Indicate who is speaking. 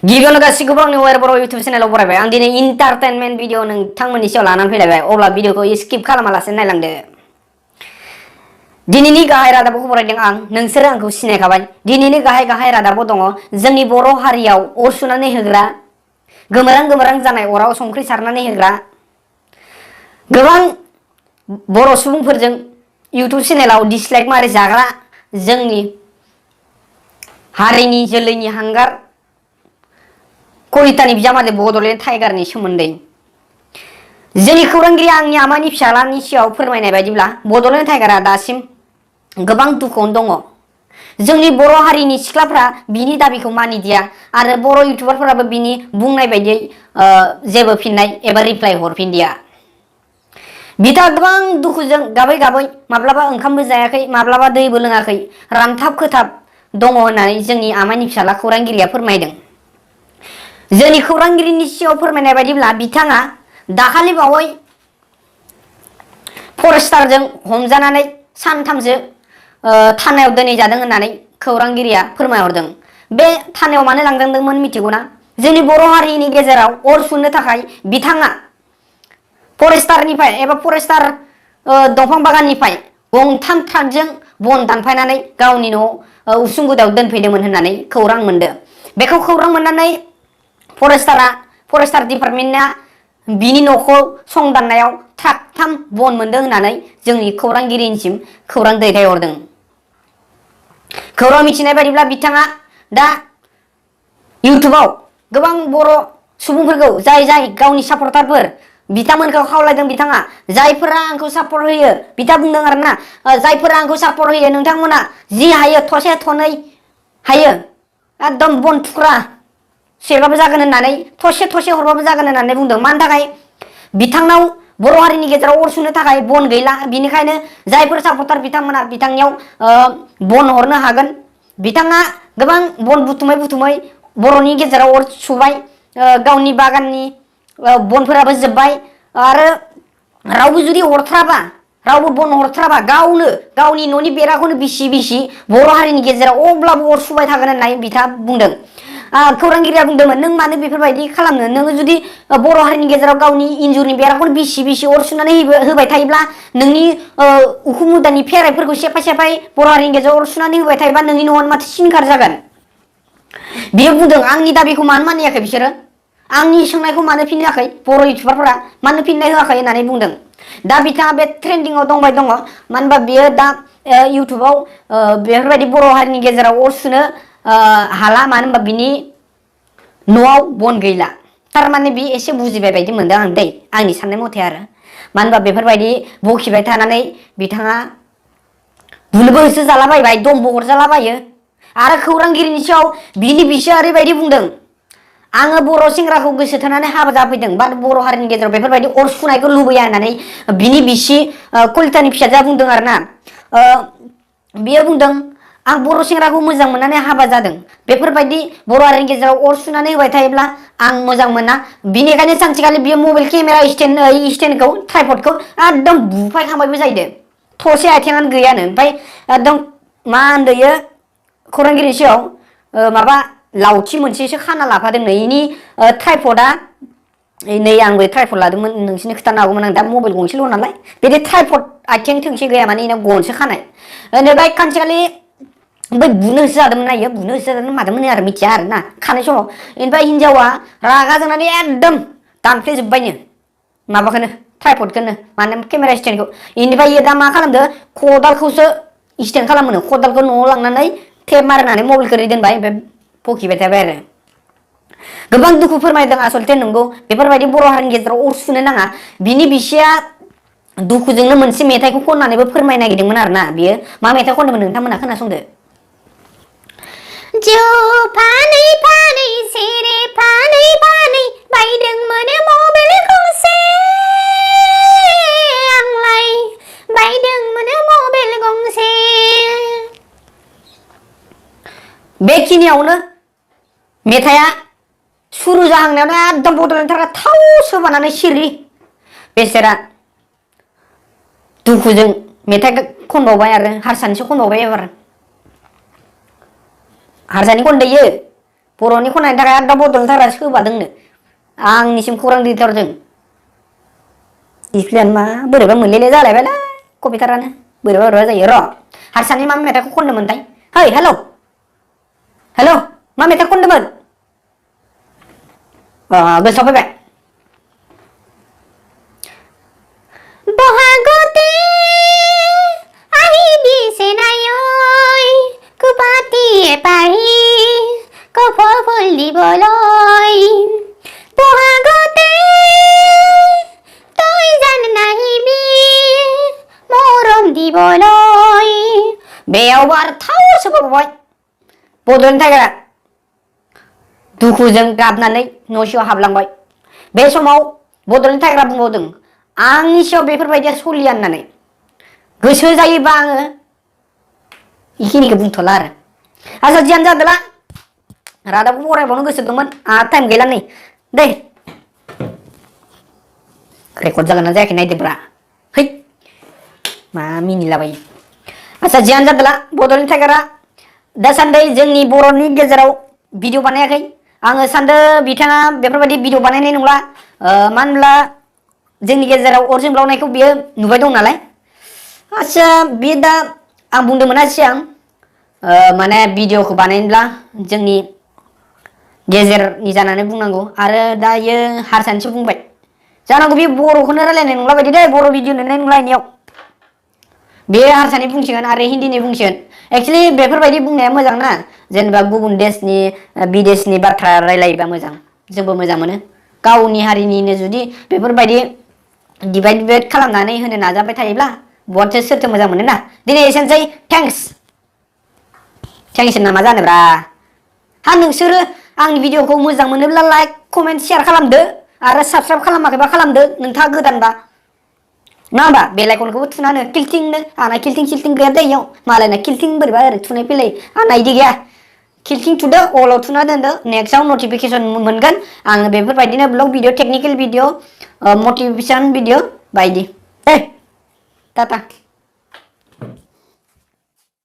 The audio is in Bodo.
Speaker 1: गिबियावनो गासिखौबो आंनि वायर बर' इउटुब चेनेलाव बरायबाय आं दिनै इन्टारटेनमेन्ट भिडिअ नोंथांमोननि सायाव लानानै फैलायबाय अब्ला भिडिअखौ स्किप खालामालासेनो नायलांदो। दिनैनि गाहाय रादाबखौ बरायदों आं नोंसोरो आंखौ सिनायखाबाय। दिनैनि गाहाय रादाबाव दङ जोंनि बर' हारियाव अर सुनानै होग्रा गोमोरां जानाय अराव संख्रि सारनानै होग्रा गोबां बर' सुबुंफोरजों इउटुब चेनेलाव डिसलाइक मारि जाग्रा जोंनि हारिनि जोलैनि हांगार कलितानि बिजामादै बड'लेण्ड टाइगारनि सोमोन्दै जोंनि खौरांगिरि आंनि आमाइनि फिसालानि सिगाङाव फोरमायनाय बायदिब्ला बड'लेण्ड टाइगारा दासिम गोबां दुखुआवनो दङ। जोंनि बर' हारिनि सिख्लाफ्रा बिनि दाबिखौ मानिदिया आरो बर' इउटुबारफोराबो बिनि बुंनाय बायदियै जेबो फिननाय एबा रिप्लाइ हरफिनदिया। बिथाङा गोबां दुखुजों गाबै माब्लाबा ओंखामबो जायाखै माब्लाबा दैबो लोङाखै रानथाब खोथाब दङ होननानै जोंनि आमाइनि फिसाला खौरांगिरिया फोरमायदों। जोंनि खौरांगिरिनि सिगाङाव फोरमायनाय बायदिब्ला बिथाङा दाखालि बावै फरेस्टारजों हमजानानै सानथामसो थानायाव दोनहैजादों होननानै खौरांगिरिया फोरमायहरदों। बे थानायाव मानो लांदोंमोन मिथिगौना? जोंनि बर' हारिनि गेजेराव अर सुनो थाखाय बिथाङा फरेस्टारनिफ्राय एबा फरेस्टार दंफां बागाननिफ्राय गंथाम ट्राकजों बन दानफायनानै गावनि न'आव उसुं गुदायाव दोनफैदोंमोन होननानै खौरां मोनदों। बेखौ खौरां मोननानै फरेस्टार डिपार्टमेन्टआ बिनि न'खौ संदाननायाव ट्राकथाम बन मोनदों होननानै जोंनि खौरांगिरिनिसिम खौरां दैथायहरदों। खौरां मिथिनाय बायदिब्ला बिथाङा दा इउटुबाव गोबां बर' सुबुंफोरखौ जाय गावनि सापर्टारफोर बिथांमोनखौ खावलायदों। बिथाङा जायफोरा आंखौ सापर्ट होयो बिथाङा बुंदों आरोना जायफोरा आंखौ सापर्ट होयो नोंथांमोना जि हायो थसे थनै हायो एकदम बन थुख्रा सेरबाबो जागोन होननानै थसे हरबाबो जागोन होननानै बुंदों। मानि थाखाय? बिथांनाव बर' हारिनि गेजेराव अर सुनो थाखाय बन गैला बिनिखायनो जायफोर सापर्टार बिथांमोना बिथांनियाव बन हरनो हागोन। बिथाङा गोबां बन बुथुमै बर'नि गेजेराव अर सुबाय गावनि बागाननि बनफोराबो जोब्बाय आरो रावबो जुदि हरथ्राबा रावबो बन हरथ्राबा गावनो गावनि न'नि बेराखौनो बिसि बर' हारिनि गेजेराव अब्लाबो अर सुबाय थागोन होननानै बिथाङा बुंदों। खौरांगिरिया बुंदोंमोन नों मानो बेफोरबायदि खालामनो? नोङो जुदि बर' हारिनि गेजेराव गावनि इन्जुरनि बेराखौनो बिसि अर सुनानै होबाय थायोब्ला नोंनि उखुम मुदानि फेराइफोरखौ सेफाय बर' हारिनि गेजेराव अर सुनानै होबाय थायोबा नोंनि न'आनो माथो सिलिंखार जागोन। बियो बुंदों आंनि दाबिखौ मानो मानियाखै बिसोरो? आंनि सोंनायखौ मानो फिनाखै? बर' इउटुबारफोरा मानो फिननाय होआखै होननानै बुंदों। दा बिथाङा बे ट्रेन्डिंआव दंबाय दङ। मानो होनबा बियो दा इउटुबाव बेफोरबायदि बर' हारिनि गेजेराव अर सुनो हाला मानो होनबा बिनि न'आव बन गैला। थारमाने बि एसे बुजिबाय बायदि मोनदों आं दै आंनि साननाय मथे आरो मानो होनबा बेफोरबायदि बखिबाय थानानै बिथाङा बुनोबो होसो जालाबायबाय दमबो हरजालाबायो आरो खौरांगिरिनि सायाव बिनि बिसिया ओरैबायदि बुंदों आङो बर' सेंग्राखौ गोसो थोनानै हाबा जाफैदों बा बर' हारिनि गेजेराव बेफोरबायदि अर सुनायखौ लुबैया होननानै बिनि बिसि कलितानि फिसाजोआ बुंदों आरोना। बियो बुंदों आं बर' सेंग्राखौ मोजां मोननानै हाबा जादों। बेफोरबायदि बर' हारिनि गेजेराव अर सुनानै होबाय थायोब्ला आं मोजां मोना। बिनिखायनो सानसेखालि बियो मबाइल केमेरा स्टेन्डखौ ट्राइपडखौ एकदम बुफायखांबायबो जाहैदों। थसे आथिङानो गैयानो। ओमफ्राय एकदम मा होनदोयो खौरांगिरिनि सायाव माबा लावथि मोनसेसो खाना लाफादोंनो इनि ट्राइपडआ नै आंबो ट्राइपड लादोंमोन नोंसिनो खोन्थानो हागौमोन आं दा मबाइल गंसेल' नालाय बिदि ट्राइपड आथिं थोंसे गैया माने इनाव गनसो खानाय। ओमफ्राय सानसेखालि ओमफ्राय बुनो होसो जादोंमोन ना इयो बुनो होसो जादोंमोन मादोंमोन आरो मिथिया आरोना खानाय समाव ओमफ्राय हिनजावा रागा जोंनानै एकदम दानफ्लेजोब्बायनो माबाखौनो ट्राइपडखौनो माने केमेरा स्टेन्डखौ। इनिफ्राय इयो दा मा खालामदो खदालखौसो स्टेन्ड खालामोनो खदालखौ न'आव लांनानै टेप मारिनानै मबाइलखौ ओरै दोनबाय ओमफ्राय बखिबाय थाबाय आरो गोबां दुखु फोरमायदों। आसलथे नंगौ बेफोरबायदि बर' हारिनि गेजेराव अर सुनो नाङा। बिनि बिसिया दुखुजोंनो मोनसे मेथाइखौ खननानैबो फोरमायनो नागिरदोंमोन आरोना। बियो मा मेथाइ खनदोंमोन नोंथांमोना खोनासंदो।
Speaker 2: जौ फानै सेरे फानै बायदोंमोन मबाइल गंसे आंलाय बायदोंमोन मबाइल गंसे।
Speaker 1: बेखिनियावनो मेथाइआ सुरु जाहांनायावनो एकदम बड'लेण्ड टाइगारा थाव सोबानानै सिरि बेसेरा दुखुजों मेथाइ खनबावबाय आरो हारसानिसो खनबावबाय एबार हारसानि खनदोयो बर'नि खननायनि थाखाय आरो दा बड'लेण्ड थाग्रा सोबादोंनो आंनिसिम खौरां दैथायहरदों इफ्लियानो मा बोरैबा मोनलेले जालायबायलाय कम्पिउटारानो बोरैबा बोरैबा जायो र' हारसानि मा मेथाइखौ खनदोंमोनथाय हेल हेल मा मेथाइ खनदोंमोन गोसोआव फैबाय
Speaker 2: बहागते आहि दिसेनायै कुपाटिए पाहि कफल फुल दिবলৈ बहागते তই জান নাহিবি মৰম দিবলৈ
Speaker 1: बेयावबो आरो थाव सोबावबाय बड'लेण्ड थाग्रा दुखुजों गाबनानै न' सिङाव हाबलांबाय बे समाव बड'लेण्ड थाग्रा बुंबावदों आंनि सायाव बेफोरबायदिया सलिया होननानै गोसो जायोबा आङो इखिनिखौ बुंथ'ला आरो आसा जियानो जादोला रादाबखौ फरायबावनो गोसो दंमोन आंहा टाइम गैला नै दे रेकर्ड जागोन ना जायाखै नायदोब्रा है मा मिनिलाबायो आसा जियानो जादोला बड'लेण्ड टाइगारा दासान्दि जोंनि बर'नि गेजेराव भिडिअ बानायाखै आङो सान्दो बिथाङा बेफोरबायदि भिडिअ बानायनाय नंला मानो होनब्ला जोंनि गेजेराव अर जोंब्लावनायखौ बियो नुबाय दं नालाय आच्छा बे दा आं बुंदोंमोन सिगां माने भिडिअखौ बानायनोब्ला जोंनि गेजेरनि जानानै बुंनांगौ आरो दायो हारसानिसो बुंबाय जानांगौ बे बर'खौनो रायलायनाय नंला बायदि दै बर' भिडिअ नुनाय नंला इनियाव बे हारसानि बुंसिगोन आरो हिन्दीनि बुंसिगोन एक्चुअलि बेफोरबायदि बुंनाया मोजां ना जेनेबा गुबुन देशनि बिदेशनि बाथ्रा रायलायोबा मोजां जोंबो मोजां मोनो गावनि हारिनिनो जुदि बेफोरबायदि डिभाइड खालामनानै होनो नाजाबाय थायोब्ला बहाथो सोरथो मोजां मोनो ना दिनै एसेनोसै थेंक्स नामा जानोब्रा हा नोंसोरो आंनि भिडिअखौ मोजां मोनोब्ला लाइक कमेन्ट शेयार खालामदो आरो साबस्क्राइब खालामाखैबा खालामदो नोंथाङा गोदानबा नङा होमबा बेल आइकनखौबो थुनानै किलथिंनो आंना किलथिं गैया दै इयाव मालायना किलथिं बोरैबा ओरै थुनाय फैलाय आंना इदि गैया किलथिं थुदो अलाव थुना दोनदो नेक्स्टआव नटिफिकेसन मोनगोन आङो बेफोरबायदिनो blog video technical video motivation video बायदि दे टाटा